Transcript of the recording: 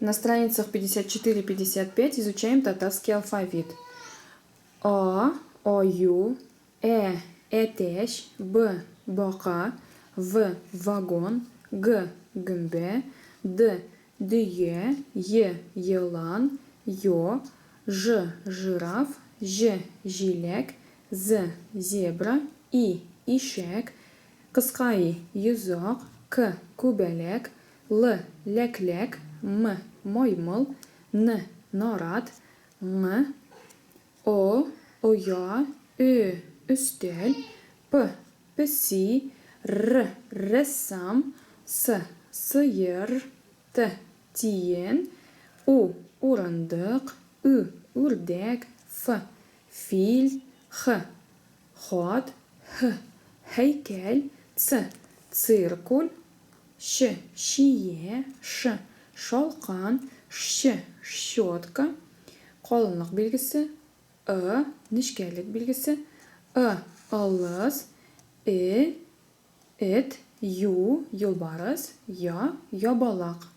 На страницах 54-55 изучаем татарский алфавит. А, аю, Э, әтәч, Б, бака, В, вагон, Г, гөмбә, Д, дөя, Е, елан, Ё, Ж, жираф, Җ, җиләк, З, зебра, И, ишәк, кыска И, йозак, К, күбәләк, Л, ләкләк, М, маймыл, Н, нарат, Ң, О, оя, Ө, өстәл, П, песи, Р, рәссам, С, сыер, Т, тиен, У, урындык, Ү, үрдәк, Ф, фил, Х, хат, Һ, һәйкәл, Ц, циркуль, Ч, чия, Ш, шалкан, Щ, щетка, калынлык билгесе, Ы, нечкәлек билгесе, Ы, ылыс, Э, эт, Ю, юлбарыс, Я, ябалак.